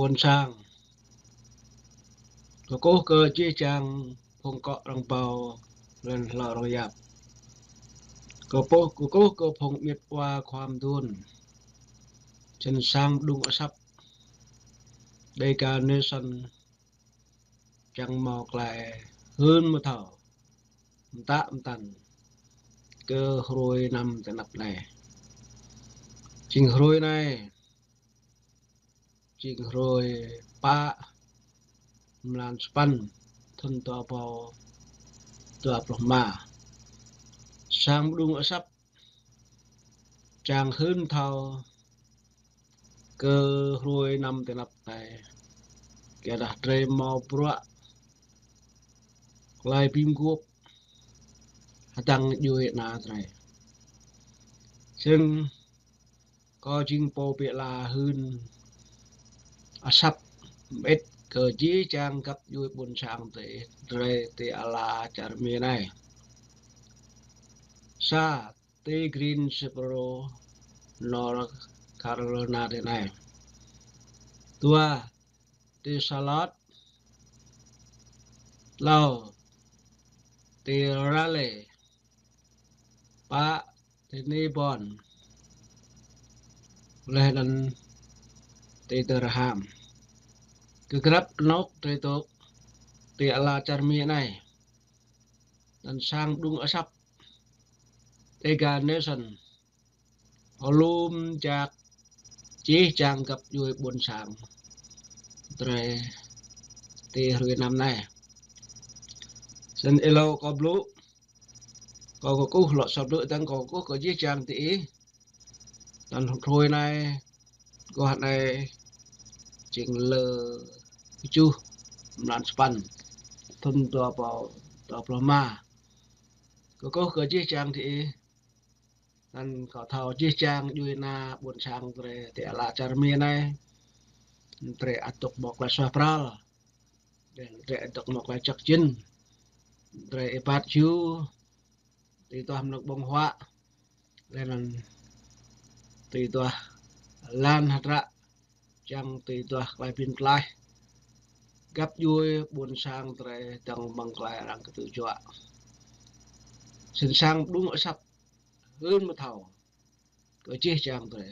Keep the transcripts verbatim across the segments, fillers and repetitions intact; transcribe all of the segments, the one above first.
ƀôn sang. Kơkuh kơ jih jang phung akŏ arăng pô lŏn hlâo arăng yap. Kơkuh, kơkuh kơ phung amiêt wa khua mduôn. Čen sang mđung asăp Dega Nation čang hmâo tơlơi hưn mơthâo mơtă mơtăn kơ hrơi năm tơnap anai. Jing hrơi anai jing hrơi pă mlan sapăn thŭn dua rơbâo dua pluh rơma. Sang mđung asăp čang hưn thâo kơ hrơi năm tơnap anai, kơ dah drơi hmâo bruă tơlơi bi mguôp hơdăng djuai ana drơi. Snăn kâo jing pô bi ala hưn asăp mơĭt kơ jih jang găp djuai ƀôn sang drơi, drơi ti ala čar Mi anai. Sa, ti Greensboro, North Carolina drơi anai. Dua, ti Charlotte. Tlâo, ti Raleigh. Pă, ti Dearborn. Leh anăn ti Durham. Kơ grăp anôk drơi dôk ti ala čar Mi anai. Anăn sang mđung asăp Dega Nation lŏm jak jih jang găp djuai ƀôn sang drơi ti hrơi năm anai. Snăn êlâo kâo blŭ, kâo kơkuh lŏ sa blŭ dơ̆ng, kâo kơkuh kơ jih jang diih. Anăn hrơi anai, aguah anai jing lơ kjuh mlan sapăn thŭn dua rơbâo dua pluh rơma. Kơkuh kơ jih jang diih. Anăn kâo thâo jih jang djuai ana ƀôn sang drơi ti ala čar Mi anai, drơi ăt dôk hmâo tơlơi suaih pral, drơi ăt dôk hmâo tơlơi čăk jĭn, drơi êbat hiu, tui duah mơnơ̆ng ƀơ̆ng huă, leh anăn tui duah lan hdră, čang tui duah tơlơi pin tlaih găp djuai ƀôn sang drơi dơ̆ng mơ̆ng tơlơi arăng kơtư̆ juă. Snăn sang mđung asăp hưn mơthâo kơ jih jang drơi.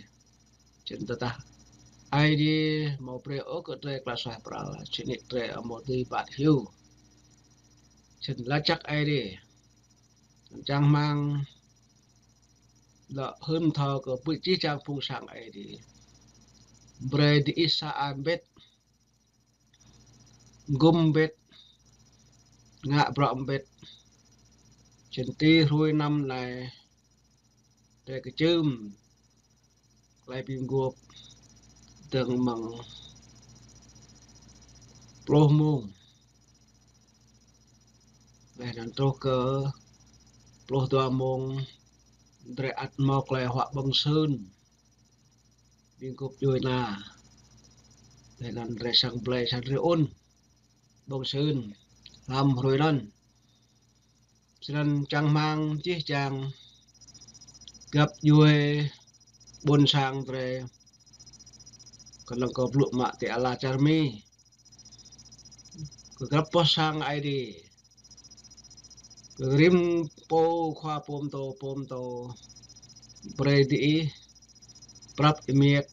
Čen tơdah Aê Diê hmâo brơi ôh kơ drơi tơlơi suaih pral, čen nik drơi amâo dưi êbat hiu. Čen lač jăk Aê Diê. Čang hmăng lŏ hưn thâo kơ ƀing jih jang phung sang Aê Diê. Brơi diih sa ai mbĭt, gum mbĭt, ngă bruă mbĭt. Čen ti hrơi năm anai, drơi kčưm tơlơi bi mguôp dơ̆ng mơ̆ng pluh mông. Leh anăn truh kơ pluh dua mông, drơi ăt hmâo tơlơi huă ƀơ̆ng sưn, bi mguôp djuai ana. Leh anăn drơi săng blơi săng drơi ŭn ƀơ̆ng sưn hlăm hrơi anăn. Snăn čang hmăng jih jang găp djuai ƀôn sang drơi, kơnơ̆ng kâo blŭ mă ti ala čar Mi, kơ grăp boh sang Aê Diê, kơ rĭm pô khua pô mtô, pô mtô, brơi diih prăp êmiêt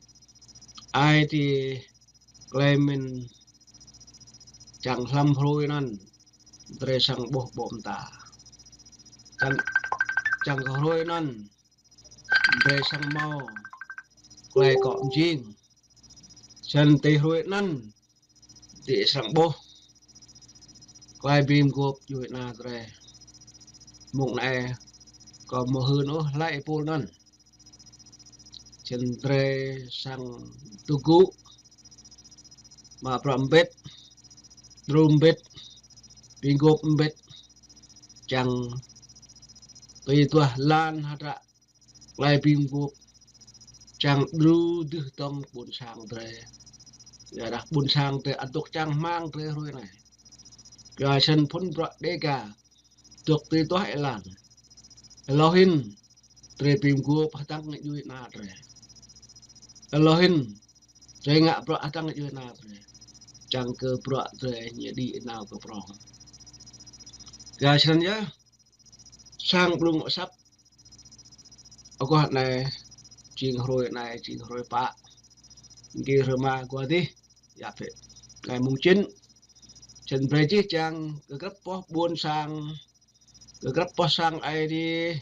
ai tiê tơlơi mĭn, čang hlăm hrơi anăn drơi săng ƀuh ƀô̆ mta. Čang, čang kơ hrơi anăn drơi săng hmâo tơlơi kŏ mjing. Snăn ti hrơi anăn diih srăng ƀuh tơlơi bi mguôp djuai ana drơi. Mông anai kâo amâo hưn ôh hlăk êpul anăn. Snăn drơi săng tơgŭ mă bruă mbĭt, đru mbĭt, bi mguôp mbĭt, čang tui duah lan hdră tơlơi bi mguôp, čang đru dưh dơ̆ng ƀôn sang drơi. Kyuadah ƀôn sang drơi ăt dôk čang hmăng drơi hrơi anai. Kyua snăn phŭn bruă Dega dôk tui duah êlan. Êlâo hĭn drơi bi mguôp hơdăng djuai ana drơi. Êlâo hĭn Drơi ngă bruă hơdrăng djuai ania drơi. Čang kơ bruă drơi ñu đĭ nao kơ prong. Yua snăn yơh, sang blung asăp. Aguah anai, jing hrơi anai, jing hrơi pă. Ngi hrơi ma aguah dih, yap hĕ. Anai mông čin. Čen brơi jih jang, kơ grăp boh ƀuôn sang, kơ grăp boh sang Aê Diê,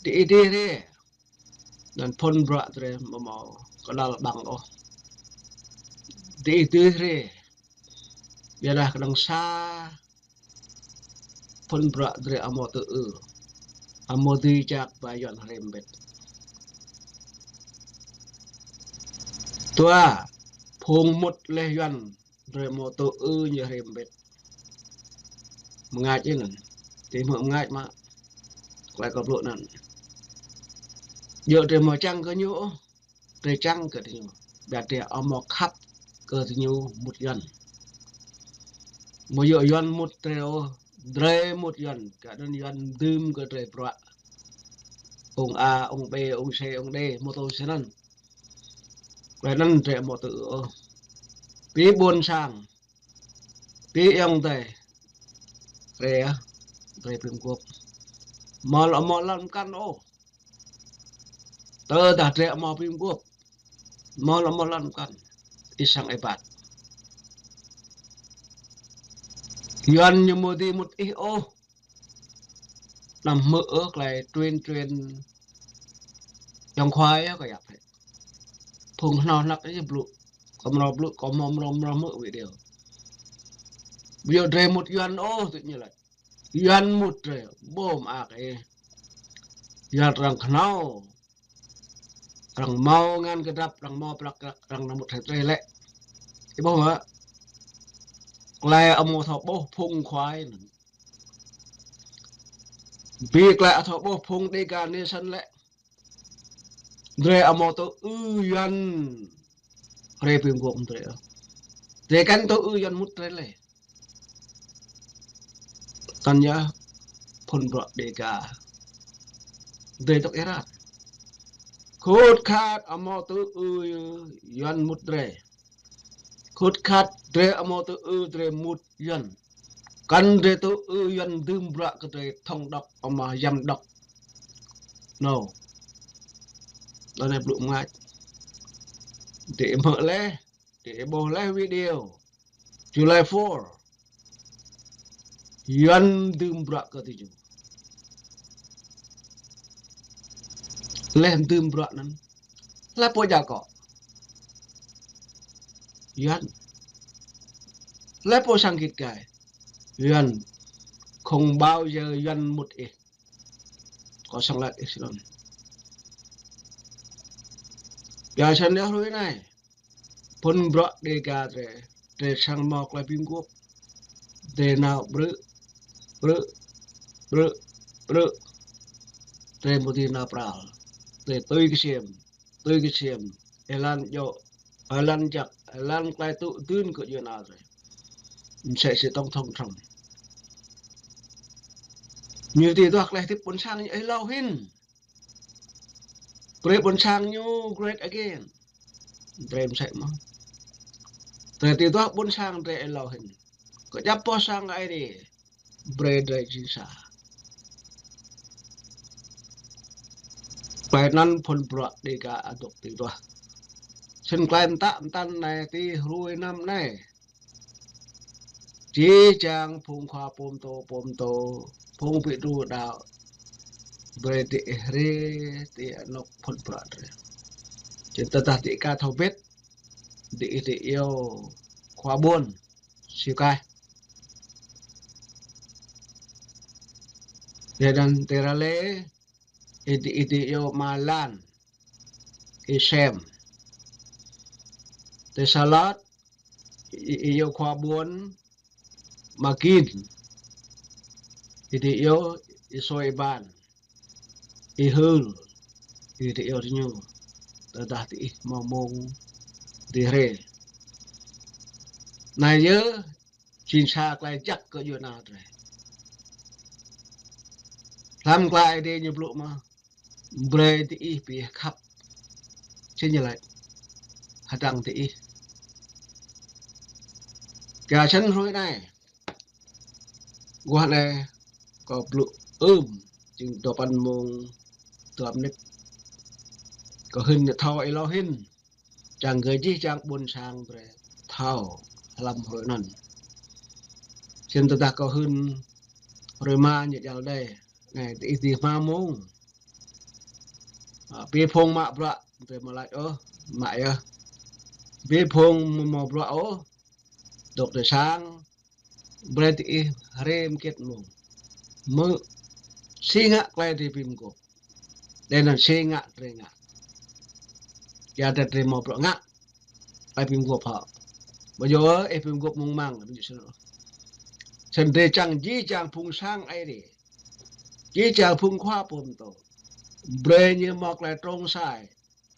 dih dih rê. Anăn phŭn bruă drơi amâo mâo kơnăl ƀăng ôh. Dih dih rê. Ƀiădah kơnơ̆ng sa phŭn bruă drơi amâo tŭ ư. Amâo dưi jak ba Yuăn hriê mbĭt. Dua, phung mŭt leh Yuăn drơi amâo tŭ ư ñu hriê mbĭt. Mngač anăn. Ti mơ̆ mngač mă. Klei kâo blŭ anăn. Djơ̆ drơi amâo čang kơ ñu ôh. Drơi čang kơ diñu. Ƀiădah drơi amâo khăp kơ diñu mŭt Yuăn. Amâo djơ̆ Yuăn mŭt drơi ôh. Drơi mŭt Yuăn. Kơ anăn Yuăn dưm kơ drơi bruă. Ông A, ông B, ông C, ông D, mơ̆ tui snăn. Klei anăn drơi amâo tŭ ư ôh. Bi ƀuôn sang. Bi ayŏng adei. Rê, rê bi mguôp. Amâo lŏ amâo lăn mkăn ôh. Tơdah drơi amâo bi mguôp. Amâo lŏ amâo lăn mkăn. Ih sang ih ƀat. Yuăn ñu amâo dưi mŭt ih ôh. Anăm hmư̆ ôh klei tuen tuen ayŏng khua yơh kâo yap hĕ. Phung hnâo hnăk yơh blŭ. Kâo mrâo blŭ, kâo mrâo mrâo mrâo hmư̆ video. Ƀiădah drơi mŭt Yuăn ôh tui ñu lač. Yuăn mŭt drơi, ƀuh mơak ih. Yuăn arăng knhâo. Arăng mâo ngăn kơdrăp, arăng mâo prăk kơdrăp, arăng nao mŭt hĕ drơi lĕ. Ih ƀuh mơ̆? Klei amâo thâo ƀuh phung khua anăn. Bi klei amâo thâo ƀuh phung Dega Nation lĕ. Drơi amâo tŭ ư Yuăn hriê bi mguôp drơi. Drơi kăn tŭ ư Yuăn mŭt drơi lĕ. Anăn yơh phŭn bruă Dega. Drơi tŏk êrat. Khut khat amâo tŭ ư Yuăn mŭt drơi. Khut khat drơi amâo tŭ ư drơi mŭt Yuăn. Kăn drơi tŭ ư Yuăn dưm bruă kơ drơi thông đọc amâo yăm đọc. No. Anăn blŭ mngač. Drơi hmư̆ leh, drơi ƀuh leh video. July four. Yuăn dưm bruă kơ diñu. Leh dưm bruă anăn. Hlei pô djăl akŏ? Yuăn. Hlei pô sang git gai? Yuăn. Không bao giờ Yuăn mŭt ih. Kâo săng lač ih snăn. Yua snăn yơh hrơi anai. Phŭn bruă Dega drơi, drơi săng mâo klei bi mguôp. Drơi nao brư̆, brư̆, brư̆, brư̆. Drơi amâo dưi nao pral. Drơi tui ksiêm, tui ksiêm. Êlan djŏ, êlan jăk, êlan klei tŭ dưn kơ djuê ana drơi. Msĕ si tổng thống Trump. Ñu dưi duah klei hdĭp ƀuôn sang ñu êlâo hĭn. Brơi ƀuôn sang ñu great again. Drơi msĕ mơh. Drơi dưi duah ƀuôn sang drơi êlâo hĭn. Kơ djăp boh sang Aê Diê. Brơi drơi jing sa. Klei anăn phŭn bruă Dega adôk dưi duah. Snăn klei mtă mtăn anai ti hrơi năm anai. Jih jang phung khua pô mtô, pô mtô, phung bi đru đăo. Brơi diih hriê ti anôk phŭn bruă drơi. Čen tơdah diih ka thâo bĭt, diih djru khua ƀuôn, siu kaih. Leh anăn ti Raleigh, ih djru ama Lan, ih Sem. Ti Charlotte, ih, ih djru khua ƀuôn, Magin. Ih djru, ih Soi Ban. Ih Hưl. Ih djru diñu. Tơdah diih mâo mông dưi hriê. Anai yơh, jing sa klei jăk kơ djuê ana drơi. Hlăm klei Aê Diê ñu blŭ mơh. Brơi diih bi khăp. Snăn ñu lač. khădang diih. Kơ čăn hrơi anai, guah anai kâo blŭ ưm, jing dua păn mông dua mơnit. Kâo hưn ñu thâo ih hlâo hĭn, čang kơ jih jang ƀuôn sang brơi thâo hlăm hrơi anŭn. Snăn tơdah kâo hưn hrơi rơma ñu djăl đơi, anai diih dih hmâo mông. Ă, pi phung mă bruă, drei mơ̆ lač ôh, mă yơh. Pi phung mơ̆ mâo bruă ôh, dôk tơ sang, brơi diih hrĕm kĕt mông. Mơ̆ si ngă klei drei bi mguôp. Đe anăn si ngă drei ngă. Kyua drei mâo bruă ngă. Klei bi mguôp hŏ. Ƀu djơ̆ ih bi mguôp mông mang, ƀu djơ̆ snăn. Snăn drei čang jih jang phung sang Aê Diê. Jih jang phung khua pô mtô. Brơi ñu mâo klei trông sai.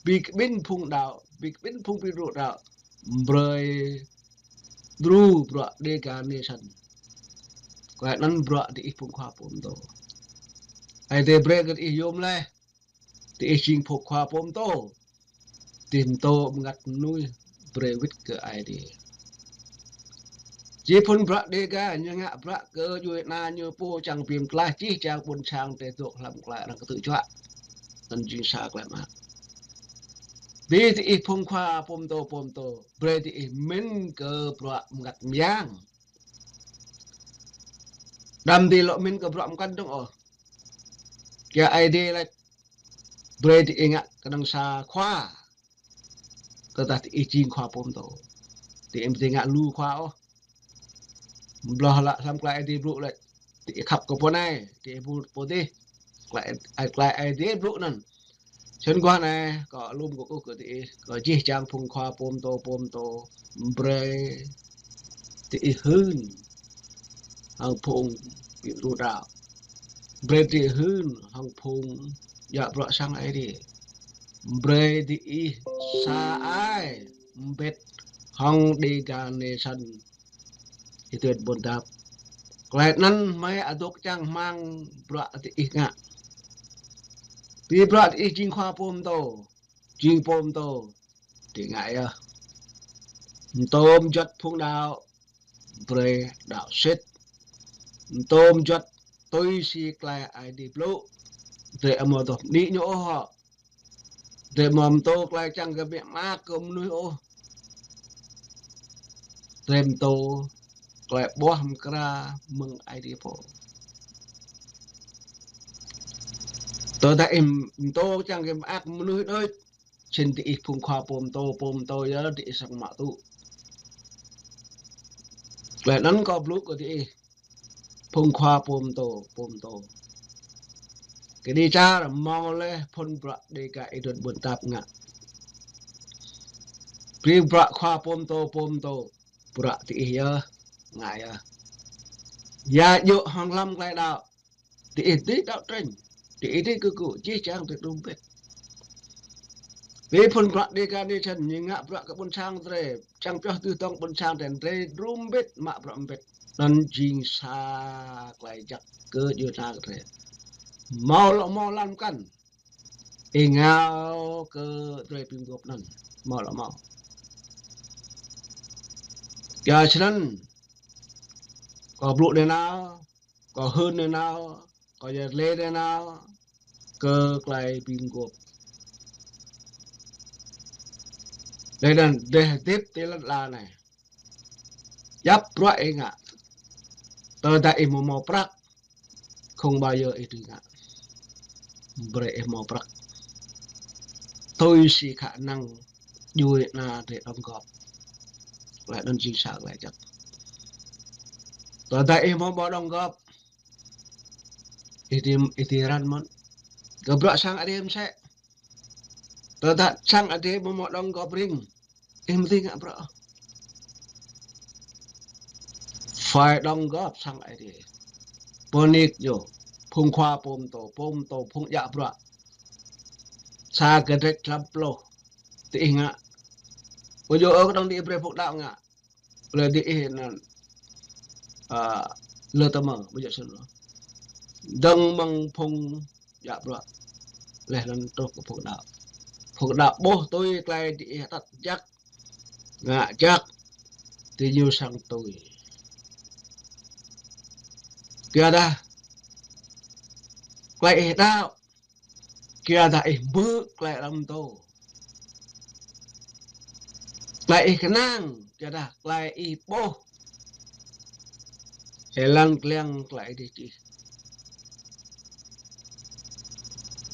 Bi kƀĭn phung đăo, bi kƀĭn phung bi rŭ đăo. Brơi đru bruă Dega Nation. Klei anăn bruă diih phung khua pô mtô. Aê Diê brơi kơ diih yôm leh. Diih jing phung khua pô mtô. Diih mtô mơngăt mnuih brơi wĭt kơ Aê Diê. Jih phŭn bruă Dega ñu ngă bruă kơ djuê ana ñu pô čang bi mtlaih jih jang ƀuôn sang drei dôk hlăm klei arăng ktư̆ juă. Anăn jing sa klei mơak. Bi diih phung khua pô mtô pô mtô, brơi diih mĭn kơ bruă mơngăt mơyang. Đăm diih lŏ mĭn kơ bruă mơkăn dơ̆ng ôh. Kyua Aê Diê lač brơi diih ngă kơnơ̆ng sa khua. Tơdah diih jing khua pô mtô. Diih mơ̆ diih ngă lu khua ôh. Mbloh lă hlăm klei Aê Diê blŭ lĕ. Diih khăp kơ pô anai, diih ƀu pô dih. Klei, klei Aê Diê blŭ anăn. Snăn guah anai, kâo lŏm kơkuh kơ diih, kơ jih jang phung khua pô mtô, pô mtô, brơi diih hưn hŏng phung bi rŭ đăo. Brơi diih hưn hŏng phung djă bruă sang Aê Diê. Brơi diih sa ai mbĭt hŏng Dega Nation. Ih tui ƀuôn dap. Klei anăn hmei adôk čang hmăng bruă diih ngă. Bi bruă diih jing khua pô mtô, jing pô mtô, diih ngă yơh. Mtô mjuăt phung đăo, brơi đăo sĭt. Mtô mjuăt tui si klei Aê Diê blŭ, drei amâo dŏ mni ñu ôh hŏ. Drei amâo mtô klei čang kơ mơak kơ mnuih ôh. Drei mtô klei ƀuah mkra mơ̆ng Aê Diê pô. Tơdah ih mtô čang kơ mơak mnuih đôč, snăn diih phung khua pô mtô, pô mtô yơh diih srăng mă tŭ. Klei anăn kâo blŭ kơ diih. Phung khua pô mtô, pô mtô. Kđi čar mâo leh phŭn bruă Dega Êđuôn Ƀuôn Tap ngă. Bi bruă khua pô mtô, pô mtô. Bruă diih yơh, ngă yơh. Ya djŏ hŏng hlăm klei đăo. Diih dih đăo trĕnh. Diih dih kơkuh, jih jang diih đru mbĭt. Bi phŭn bruă Dega Nation, ñu ngă bruă kơ ƀuôn sang drei. Čang pioh tui tŏng ƀuôn sang drei, drei đru mbĭt, mă bruă mbĭt. Anăn jing sa klei jăk kơ djuê ana drei. Mâo lŏ mâo lăn mkăn. Êngao kơ drei bi mguôp anăn. Mâo lŏ mâo. Kyua snăn, kâo blŭ nanao, kâo hưn nanao, kâo yăl dliê nanao, kơ klei bi mguôp. Leh anăn drei hdĭp ti lăn ala anei. Djăp bruă ih ngă. Tơdah ih amâo mâo prăk, không bao giờ ih dưi ngă. Brei ih mâo prăk. Tui si khả năng djuê ana drei đóng góp. Klei anăn jing sa klei jăk. Tơdah ih amâo mâo đóng góp, ih dưi, ih dưi răng mơ̆n. Kơ bruă sang Aê Diê msĕ. Tơdah sang Aê Diê amâo mâo đóng góp rĭm, ih amâo dưi ngă bruă. Phải đóng góp sang Aê Diê. Pô nik ñu, phung khua pô mtô, pô mtô, phung djă bruă. Sa kdrêč hlăm pluh, diih ngă. Ƀu djơ̆ ôh kơnơ̆ng diih brei phung đăo ngă. Leh diih anăn, a, leh tơma, ƀu djơ̆ snăn. Dơ̆ng mơ̆ng phung djă bruă. Leh anăn truh kơ phung đăo. Phung đăo ƀuh tui klei diih atăt jăk. ngă jak, diñu sang tui. Kiadah klei ih đaŏ, kiadah ih hmư̆ klei arăng pơtô. Klei ih kơnang, kiadah klei ih ƀuh. Ih lăng kliăng klei ih čih.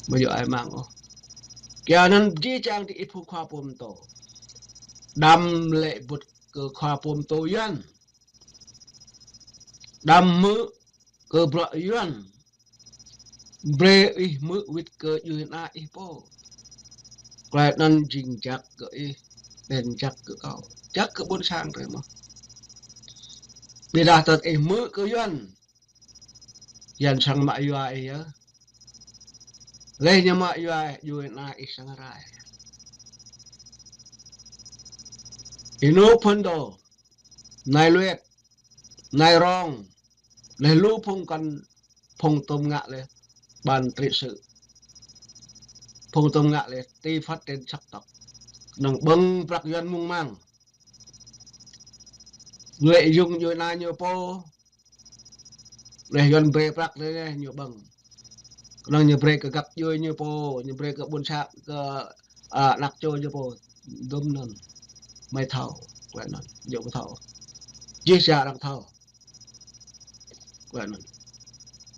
Mơ yua ai mang ôh. Kianăn jih jang ti ih phung khua pô pơtô. Đăm lĕ bŭt kơ khua pô pơtô Yuan. Đăm hmư̆ kơ bruă Yuan. Brơi ih hmư̆ wĭt kơ djuê ana ih pô. Klei anăn jing jak kơ ih, ƀing jak kơ kâo. Jak kơ ƀuôn sang drei mơh. Ƀiădah tơdah ih hmư̆ kơ Yuan, Yuan srăng mă yua ih yơh. Leh ñu mă yua ih, djuê ana ih srăng rai. Ih nô phŭn dô, nai luet, nai rong, leh lu phung kăn phung tôm ngă leh ban trị sự. Phung tôm ngă leh ti phát triển sắc tộc. Năng ƀơ̆ng prăk Yuan mơ̆ng mang. Lợi dụng djuê ana ñu pô. Leh Yuan brơi prăk leh ñu ƀơ̆ng. Năng ñu brơi kơ găp djuê ñu pô, ñu brơi kơ ƀuôn sang, kơ, a, anak čô ñu pô. Dŭm anăn. Mơi thâo, klei anăn. Ñu ƀu thâo. Jih jang arăng thâo. Klei anăn.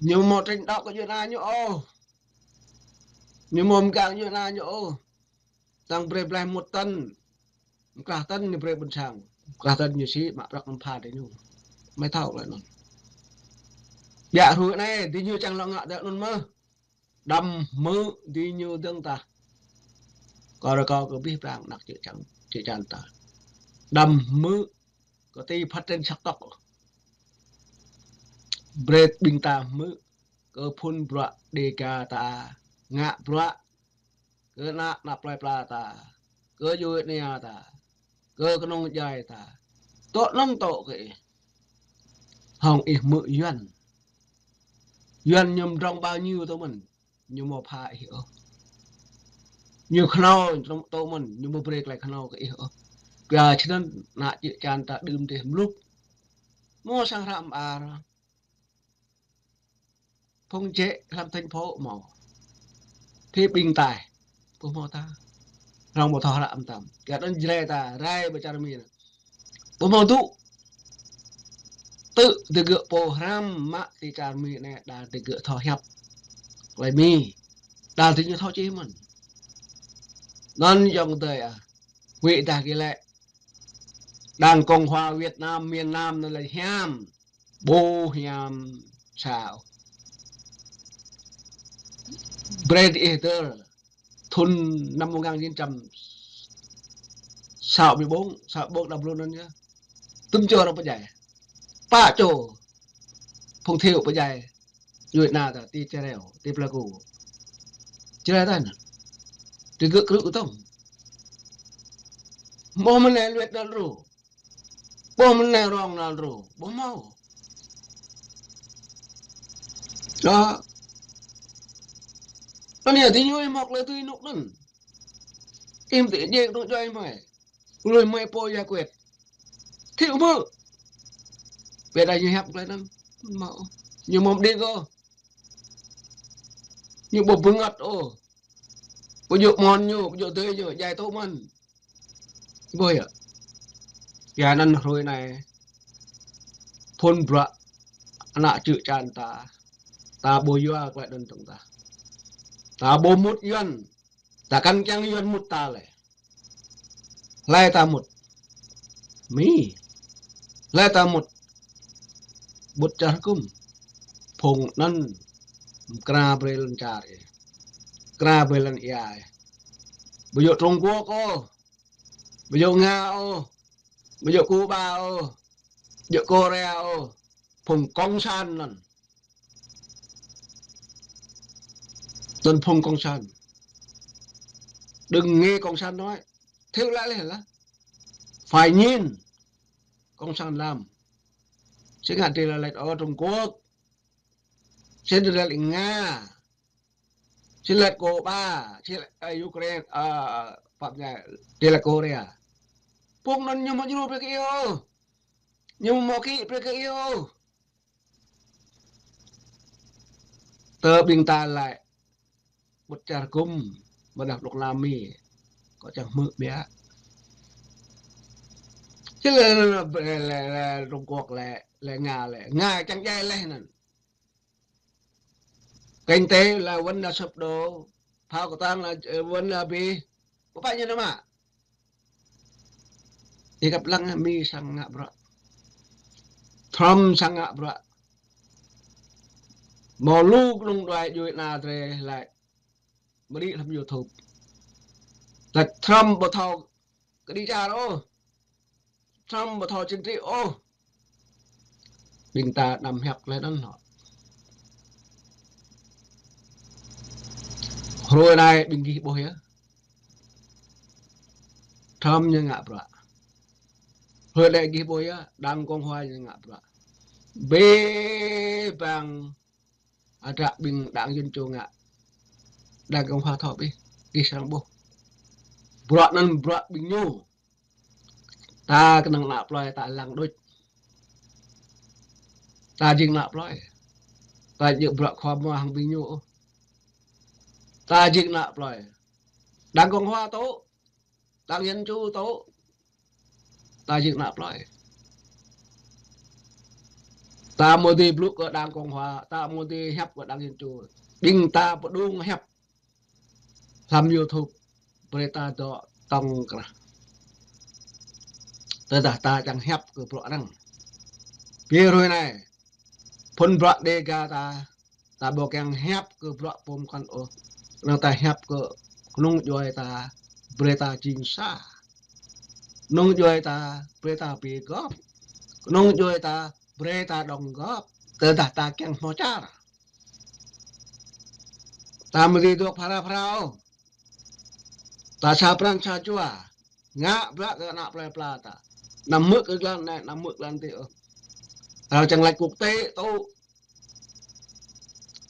Ñu mâo tring đaŏ kơ djuê ana ñu ôh. Ñu mâo mgang djuê ana ñu ôh. Tăng brơi blai mŭt tăn. Mkrah tăn ñu brơi ƀuôn sang. Mkrah tăn ñu sĭ mă prăk năm pha tơ ñu. Mơi thâo klei anăn. Biă hruê anai, diñu čang lŏ ngă tơ anăn mơh. Đăm hmư̆ diñu dơ̆ng tah. Kâo rơkâo kơ abih bang anak čư̆ čan, čư̆ čan ta. Đăm hmư̆ kơ ti phát triển sắc tộc. Brơi ƀing ta hmư̆ kơ phŭn bruă Dêga ta ngă bruă kơ ană, ană plei pla ta, kơ djuê ania ta, kơ kơnung djuai ta. Tŏ anăn tŏ kơ ih. Hŏng ih hmư̆ Yuan. Yuan ñu mdrŏng bao nhiêu tơ mơ̆n, ñu mâo pha ih ôh. Ñu khnâo tơ mơ̆n, ñu mâo brơi klei khnâo kơ ih ôh. Kyua čih anăn ană čư̆ čan ta đưm dih mluk. Mâo sang hră mơar. Phung čĕ hlăm thành phố mâo. Phê bình tai. Ƀu mâo ta. Rŏng ƀu thâo hră mơtam. Kiăng anăn Jrai ta, rai ƀơi čar Mi anăn. Ƀu mâo tŭ. Tŭ digơ̆ pô hrăm mă ti čar Mi anei đa digơ̆ thâo hiăp klei Mi. Đa diñu thâo čih mơ̆n. Anăn ayŏng adơi ah. Wĭ dah gih lĕ. Đảng Cộng hòa Việt Nam miền Nam anăn lĕ hiam. Ƀu hiam sa ôh. Brơi diih tơl. Thŭn năm một ngàn chín trăm sáu mươi bốn, sáu mươi bốn đăm lu anăn yơh. Tŭm čô arăng pơdjai. Pă čô. Phung Thiệu pơdjai. Djuê ana ta, ti Čơreo, ti Pleiku. Čơreo ta anăn. Ti gơ̆ krư̆ kơtông. Ƀuh mơ̆n anei luet dal ru. Ƀuh mơ̆n anei rong nal ru, ƀu mâo. Čơ. Anei diñu ih mâo klei tui nuk anăn. Ih mơ̆ ti jing dŏng djuai mơi. Lui mơi pô ya kuet. Thiu mơ̆. Ƀiădah ñu hiăp klei anăn. Mâo. Ñu mâo mđing ôh. Ñu ƀu bơngăt ôh. Ƀu djơ̆ mơ̆n ñu, ƀu djơ̆ tui ñu, djai tŭ mơ̆n. Ƀuh yơh. Yua anăn hruê anei. Phŭn bruă ană čư̆ čan ta. Ta ƀu yua klei anăn tơ̆ng ta. Ta ƀu mŭt Yuan. Ta kăn kiăng Yuan mŭt ta lĕ. Hlơi ta mŭt. Mi. Hlơi ta mŭt. Ƀŭt čar hơkŭm. Phung anăn. Mkra brơi lăn čar ih. Mkra brơi lăn ia ih. Ƀu djơ̆ Trung Quốc ôh. Ƀu djơ̆ Nga ôh. Ƀu djơ̆ Cuba ôh. Ƀu djơ̆ Korea ôh. Phung cộng sản anăn. Anăn phung cộng sản. Đừng nghe cộng sản nói. Thiu laĭ leh lah. Phải nhìn cộng sản làm. Sĭt ngă drei laĭ lĕ ôh Trung Quốc. Sĭt drei laĭ lĕ Nga. Sĭt laĭ Cuba. Sĭt laĭ, ơ, Ukraine. Ơ, pap ngă. Drei laĭ Korea. Pŭng anŭn ñu mă jru brơi kơ iâu. Ñu mă kĭ brơi kơ iâu. Tơ ƀing ta laĭ ƀut čar gum, mơdah luk nami, kơ čang hmư̆ biă. Či lĕ, lĕ, lĕ, lĕ Trung Quốc lĕ, lĕ Nga lĕ. Nga čang djai leh anŭn. Kinh tế là vấn là sụp đổ, phao kơ tang là, ờ, vấn là bi. Ƀu pă ñu nao mă. Ih kăp lăng Mi sang ngă bruă. Trump sang ngă bruă. Mơ̆ lu kơnung đuaĭ djuai ana drơi laĭ mơ̆ đĭ hlăm YouTube. Laĭ Trump ƀu thâo kơđi čar ôh. Trump ƀu thâo chính trị ôh. Ƀing ta đăm hiăp leh anŭn hŏ. Hrơi anai ƀing gih ƀuh yơh. Trump ñu ngă bruă. Hrơi anai gih ƀuh yơh, Đảng Cộng hòa ñu ngă bruă. Bê bang adră ƀing Đảng Dân Chủ ngă. Đảng Cộng hòa thâo ƀiă, gih srăng ƀuh. Bruă anŭn bruă ƀing ñu. Ta kơnơ̆ng ană plơi ta lăng đôč. Ta jing ană plơi. Ta djơ̆ bruă khua mua hăng ƀing ñu ôh. Ta jing ană plơi. Đảng Cộng hòa tŭ. Đảng Dân Chủ tŭ. Ta jing ană plơi. Ta mơ̆ dưi blŭ kơ Đảng Cộng hòa, ta mơ̆ dưi hiăp kơ Đảng Dân Chủ. Ƀing ta pơđung hiăp hlăm YouTube, brơi ta dŏ tŏng krah. Tơdah ta čang hiăp kơ bruă arăng. Biă hrơi anai, phŭn bruă Dêga ta, ta ƀu kiăng hiăp kơ bruă pô mơkŏn ôh. Anŭn ta hiăp kơ kơnung djuai ta, brơi ta jing sa. Kơnung djuai ta, brơi ta bi gŏp. Kơnung djuai ta, brơi ta đŏng gŏp. Tơdah ta kiăng hmâo čar. Ta mơ̆ dưi dŏ phara phara ôh. Ta sa pran sa jua. Ngă bruă kơ ană plơi pla ta. Anăm hmư̆ kơ glan anai, anăm hmư̆ glan adih ôh. Arăng čang laĭ quốc tế tŭ.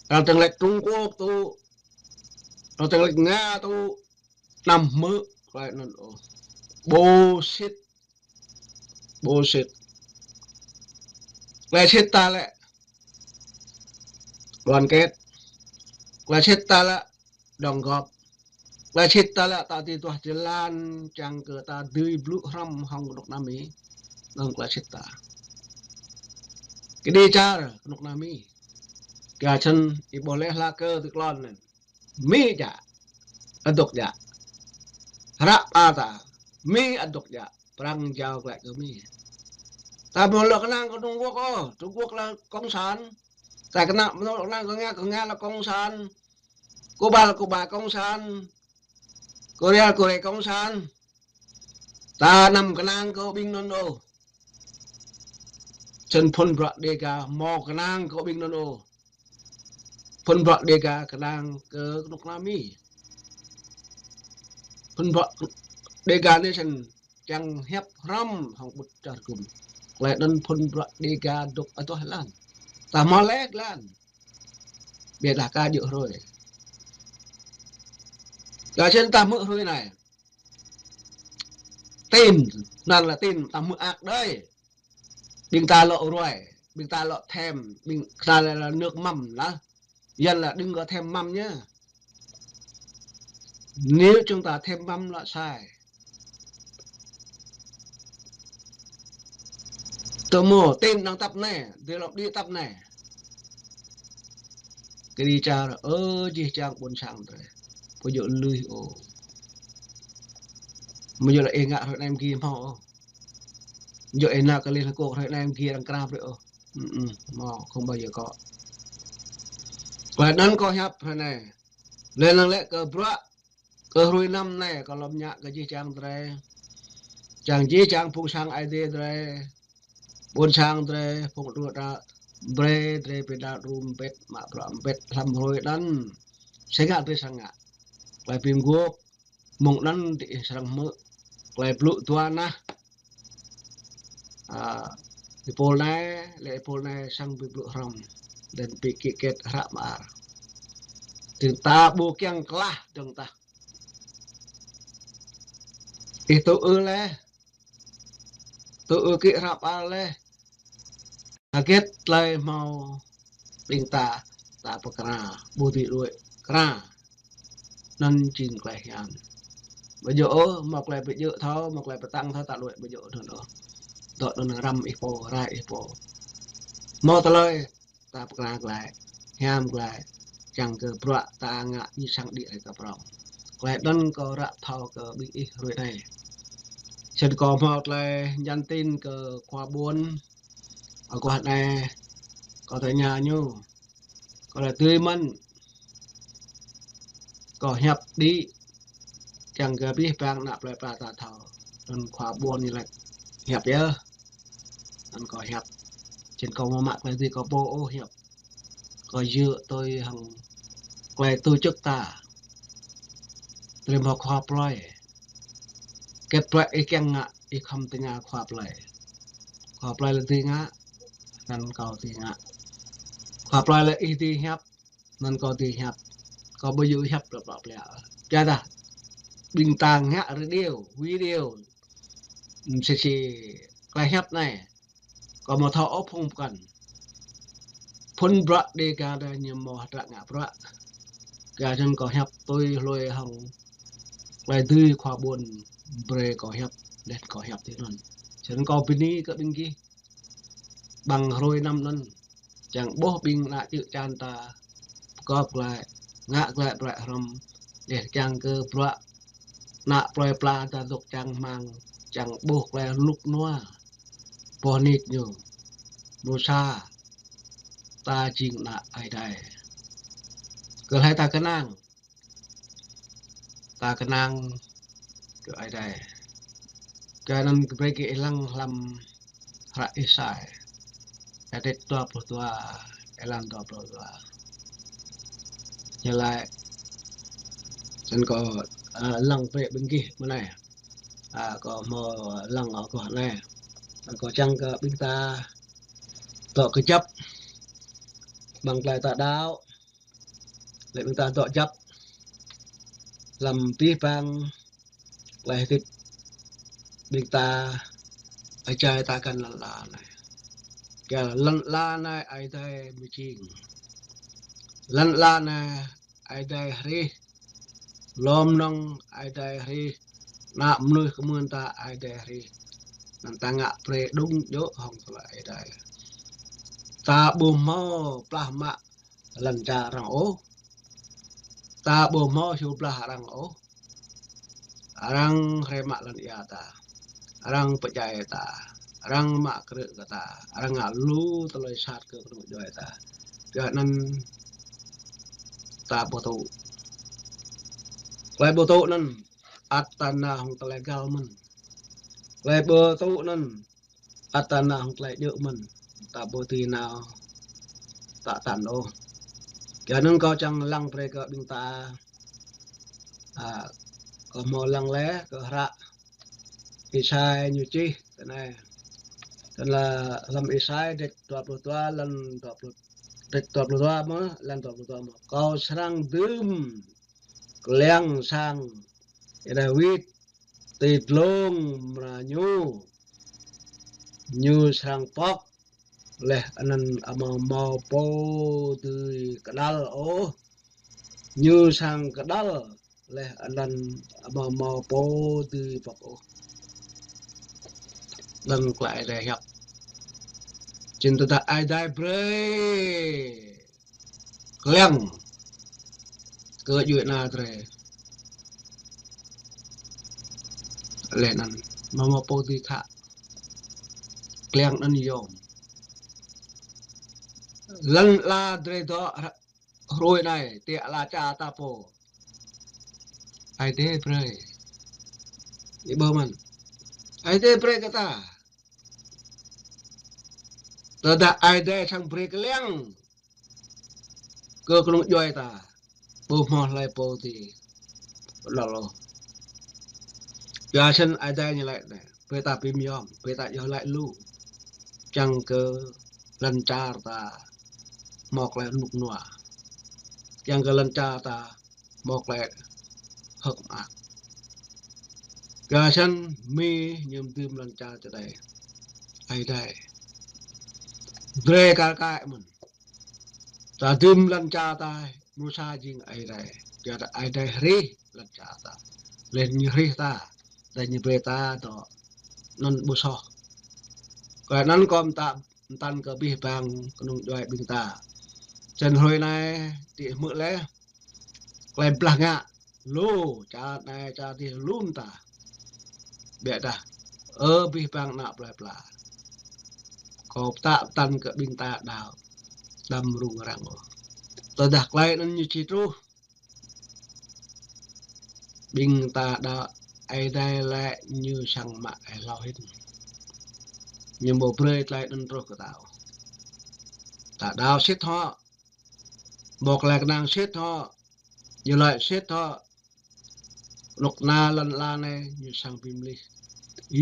Arăng čang laĭ Trung Quốc tŭ. Arăng čang laĭ Nga tŭ. Anăm hmư̆ tơlơi anŭn ôh. Bullshit. Bullshit. Tơlơi sĭt ta lĕ đoàn kết. Tơlơi sĭt ta lĕ đŏng gŏp. Tơlơi sĭt ta lĕ ta dưi duah jơlan čang kơ ta dưi blŭ hrŏm hăng kơnuk kơna Mi. Anŭn tơlơi sĭt ta. Kơđi čar kơnuk kơna Mi. Kơ čăn ih ƀuh lĕ hla kơ tơklon anŭn. Mi djă, adôk djă. Hră pơar ta, Mi adôk djă. Prăng jao glaĭ kơ Mi. Ta ƀu lŏ kơnang kơ Trung Quốc ôh, Trung Quốc là cộng sản. Ta kơnang, ƀu lŏ kơnang kơ Nga, kơ Nga là cộng sản. Cuba là Cuba cộng sản. Korea, Korea cộng sản. Ta anăm kơnang kơ ƀing anŭn ôh. Čăn phŭn bruă Dêga mơ̆ kơnang kơ ƀing anŭn ôh. Phŭn bruă Dêga kơnang kơ kơnuk kơna Mi. Phŭn bruă Dêga anai čăn čang hiăp hrŏm hăng ƀut čar gum. Tơlơi anŭn phŭn bruă Dêga dŏ adoh lan. Ta hmâo lĕ lan. Biă dah ka djơ̆ hrơi. Kơ čăn ta hmư̆ hrơi anai. Tin, anŭn là tin ta hmư̆ ăt đơi. Ƀing ta lŏ ruai, ƀing ta lŏ thêm, ƀing ta là, là nước mắm lah. Yên là đừng có thêm mắm nhá. Nếu chúng ta thêm mắm là sai. Tơ mơ̆ tin năng tăp anai, dê lŏm đĭ tăp anai. Kơđi čar, ơ, jih jang ƀôn sang drơi. Ƀu djơ̆ lui ôh. Mơ̆ djơ̆ lĕ ih ngă hrơi anai mơ̆ gih hmâo ôh. Djơ̆ ih nao kơ Liên Hợp Quốc hrơi anai mơ̆ gih arăng krao brơi ôh. Ưm, ưm, hmâo, không bao giờ có. Tơlơi anŭn kâo hiăp hrơi anai. Lĕ năng lĕ kơ bruă kơ hrơi năm anai kâo lŏm ñă kơ jih jang drơi. Čang jih jang phung sang Aê Diê drơi. Ƀôn sang drơi, phung tơdruă ta brơi drơi pơđar đru mbĭt, mă bruă mbĭt hlăm hrơi anŭn. Sĭt ngă drơi srăng ngă. Tơlơi bi mơguah, mơ̆ng anŭn diih srăng hmư̆. Tơlơi blŭ dua nah. A, ih pôl anai, lĕ ih pôl anai srăng bi blŭ hrŏm. Dơ̆ng bi kĭ kĕt hră mơar. Dơ̆ng ta ƀu kiăng klah dơ̆ng tah. Ih tŭ ư lĕ. tơ ư kĭ hrăp a leh. Hơget tơlơi hmâo ƀing ta, ta pơkra, ƀu dưi đuaĭ kra. Anŭn jing tơlơi hiam. Ƀu djơ̆ ôh, hmâo tơlơi pơjơ̆ thâo, hmâo tơlơi pơtăng thâo, ta đuaĭ ƀu djơ̆ anŭn ôh. Dŏ anŭn răm ih pô, rai ih pô. Hmâo tơlơi ta pơkra glaĭ, hiam glaĭ, čang kơ bruă ta ngă ñu săng đĭ rai kơ prŏng. Tơlơi anŭn kâo ră thâo kơ ƀing ih hrơi anai. Snăn kâo hmâo tơlơi nhắn tin kơ khua ƀuôn, aguah anai kâo tơña ñu, kâo laĭ tui mơ̆n, kâo hiăp đĭ, čang kơ abih bang ană plei pla ta thâo. Anŭn khua ƀuôn ñu laĭ hiăp yơh. Anŭn kâo hiăp. Snăn kâo ƀu mă tơlơi dưi kâo pô ôh hiăp. Kâo djơ̆ tui hăng tơlơi tổ chức ta. Tơlơi hmâo khua plei. Hơget bruă ih kiăng ngă, ih khŏm tơña khua plei. Khua plei laĭ dưi ngă, anŭn kâo dưi ngă. Khua plei laĭ ih dưi hiăp, anŭn kâo dưi hiăp. Kâo ƀu djơ̆ hiăp lăp lăp lĕ. Ča dah ƀing ta ngă radio, video, msĕ si tơlơi hiăp anai. Kâo ƀu thâo ôh phung pơkŏn. Phŭn bruă Dega dah ñu hmâo hơdră ngă bruă. Kơ anŭn kâo hiăp tui hlue hăng tơlơi dưi khua ƀuôn brơi kâo hiăp, laih kâo hiăp tui anŭn. Snăn kâo bơni kơ ƀing gih. Ƀăng hrơi năm anŭn, čang ƀuh ƀing ană čư̆ čan ta pơkŏp glaĭ, ngă glaĭ bruă hrŏm, laih čang kơ bruă ană plei pla ta dŏ čang hmang, čang ƀuh tơlơi rơnŭk rơnua. Boh nik ñu, mơnuih sa, ta jing ană Ơi Adai. Kơ hlơi ta kơnang, ta kơnang kơ Ơi Adai. Kơ anŭn kơ brơi kơ ih lăng hlăm hră Êsai, kơdrêč dua pluh dua, êlan dua pluh dua. Ñu laĭ, snăn kâo, a, lăng brơi ƀing gih mơ̆ng anai. A, kâo hmâo lăng aguah anai. Snăn kâo čang kơ ƀing ta dŏ kơjăp, ƀăng tơlơi ta đaŏ, laih ƀing ta dŏ kơjăp hlăm abih bang tơlơi hơdip ƀing ta, ai jai ta kăn lŏn ala anai. Kơ lŏn ala anai Ơi Adai mơjing. Lŏn ala anai Ơi Adai hrih. Lŏm nŏng Ơi Adai hrih. Ană mơnuih kơmưn ta Ơi Adai hrih. Anŭn ta ngă brơi đŭng djơ̆ hŏng tơlơi Ơi Adai. Ta ƀu hmâo plah mă lŏn čar arăng ôh. Ta ƀu hmâo hiu blah arăng ôh. Arăng hrĕ mă lŏn ia ta. Arăng pơdjai ta. Arăng mă krư̆ kơ ta. Arăng ngă lu tơlơi sat kơ kơnung djuai ta. Kơ anŭn ta ƀu tŭ. Tơlơi ƀu tŭ anŭn ăt ta nao hŏng tơlơi găl mơ̆n. Tơlơi ƀu tŭ anŭn ăt ta nao hŏng tơlơi djơ̆ mơ̆n, ta ƀu dưi nao tă tăn ôh. Kơ anŭn kâo čang lăng brơi kơ ƀing ta, a, kâo hmâo lăng laih kơ hră Êsai ñu čih tui anai. Tơdah hlăm Êsai kơdrêč dua pluh dua, êlan dua pluh, kơdrêč dua pluh dua mơ̆, êlan dua pluh dua mơ̆. Kâo srăng dưm kliăng sang Dawid ti dlông mra ñu, ñu srăng pŏk laih anŭn amâo hmâo pô dưi kơđăl ôh. Ñu srăng kơđăl laih anŭn amâo hmâo pô dưi pŏk ôh. Anŭn tơlơi Ơi Adai hiăp. Snăn tơdah Ơi Adai brơi kliăng kơ djuai ana drei. Laih anŭn, amâo hmâo pô dưi khă. Kliăng anŭn yôm. Lŏn ala drei dŏ hrơi anai, ti ala čar ta pô. Ơi Adai brơi. Ih ƀuh mơ̆n. Ơi Adai brơi kơ ta. Tơdah Ơi Adai srăng brơi kliăng kơ kơnung djuai ta, ƀu hmâo hlơi pô dưi kơđăl ôh. Yua snăn Ơi Adai ñu laĭ anai, brơi ta bi mơyôm, brơi ta djŏ laĭ lu, kiăng kơ lŏn čar ta hmâo tơlơi rơnŭk rơnua, kiăng kơ lŏn čar ta hmâo tơlơi hơ̆k mơak. Yua snăn Mi ñu dưm lŏn čar čơđai. Ơi Adai. Drơi kar kaĭ mơ̆n. Ta dưm lŏn čar ta, mơnuih sa jing Ơi Adai. Yua dah Ơi Adai hrih lŏn čar ta. Laih ñu hrih ta, laih ñu brơi ta dŏ anŭn ƀu soh. Kơ anŭn kâo pơtă pơtăn kơ abih bang kơnung djuai ƀing ta. Čen hrơi anai, tih hmư̆ laih, klei blah ngă, lu, čar anai, čar adih, lu mơta. Biă dah, ơ abih bang ană plơi pla. Kâo pơtă pơtăn kơ ƀing ta đaŏ, đăm rŭng răng ôh. Tơdah klei anŭn ñu či truh, ƀing ta đaŏ, Ơi Adai lĕ ñu sang mă hlâo hĭn. Ñu ƀu brơi klei anŭn truh kơ ta ôh. Ta đaŏ sĭt hŏ. Ƀu klei kơnang sĭt hŏ. Ñu laĭ sĭt hŏ. Rơnŭk rơna lŏn ala anai ñu sang bi mlih.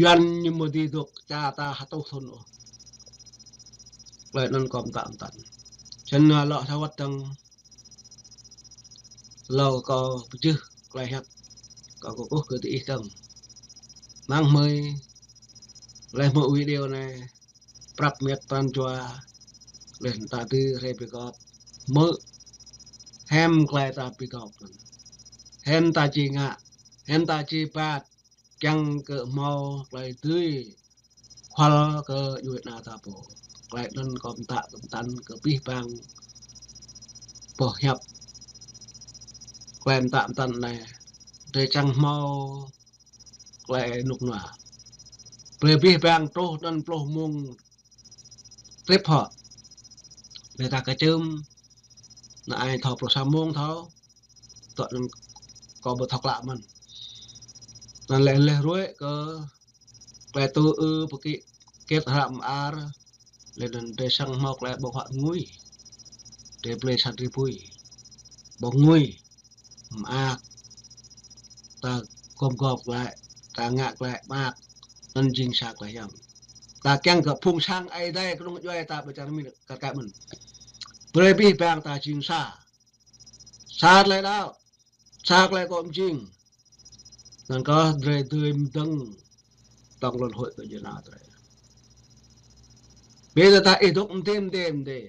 Yuan ñu mơ̆ dưi dŏ čar ta hơtuh thŭn ôh. Klei anŭn kâo pơtă pơtăn. Čen lŏ sa wơ̆t dơ̆ng, hlâo kâo pơjưh klei hiăp, kâo kơkuh kơ diih dơ̆ng. Mơ̆ng hmư̆, laih hmư̆ video anai, prăp mĕt pran jua, laih ta dưi rai bi gŏp, hmư̆, hiam klei ta bi gŏp anŭn. Hiam ta či ngă, hiam ta či pơtă, kiăng kơ hmâo klei dưi khual kơ djuai ana ta pô. Klei anŭn kâo pơtă pơtăn kơ abih bang boh hiăp. Klei pơtă pơtăn anai, drơi čang hmâo klei rơnŭk rơnua. Brơi abih bang truh anŭn pluh mông trip hŏ. Laih ta kơčưm, anai thâo pluh sa mông thâo, tŏ anŭn kâo ƀu thâo klă mơ̆n. Anŭn laih laih ruai kơ klei tŭ ư pơkĭ kĕt hră mơar, laih anŭn drơi sang hmâo klei ƀơ̆ng huă ngui. Drơi plei sa drơi apui. Ƀơ̆ng ngui. Mơak. Ta gum gŏp klei, ta ngă klei mơak. Anŭn jing sa klei hiam. Ta kiăng kơ phung sang Ơi Adai kơnung djuai ta ƀơi čar Mi kar kaĭ mơ̆n. Brơi abih bang ta jing sa. Sa klei đaŏ. Sa klei kơ mơjing. Anŭn kơ drơi dưi mơdơ̆ng tŏng lŏn huĭ kơ djuai ana drơi. Bơ ta ih dŏ mơdê mơdê mơdê.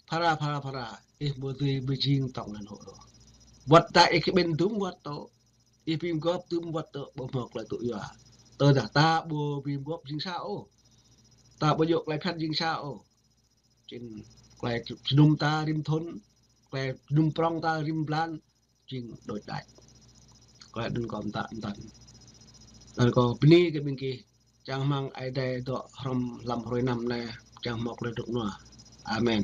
Phara phara phara. Ih ƀu dưi mơjing tŏng lŏn huĭ ôh. Wơ̆t ta ih kơ ƀing dŭm wơ̆t tŏ. Ih bi gŏp dŭm wơ̆t tŏ ƀu hmâo klei tŭ yua. Tơdah ta ƀu bi gŏp jing sa ôh. Ta ƀu djơ̆ klei phiăn jing sa ôh. Čen klei jơnum ta rĭm thŭn, klei jơnum prŏng ta rĭm blan, jing đôč đač. Klei anŭn kâo pơtă pơtăn. Anŭn kâo bơni kơ ƀing gih, čang rơmang Ơi Adai dŏ hrŏm hlăm hrơi năm anai, čang hmâo klei rơnŭk rơnua. Amen.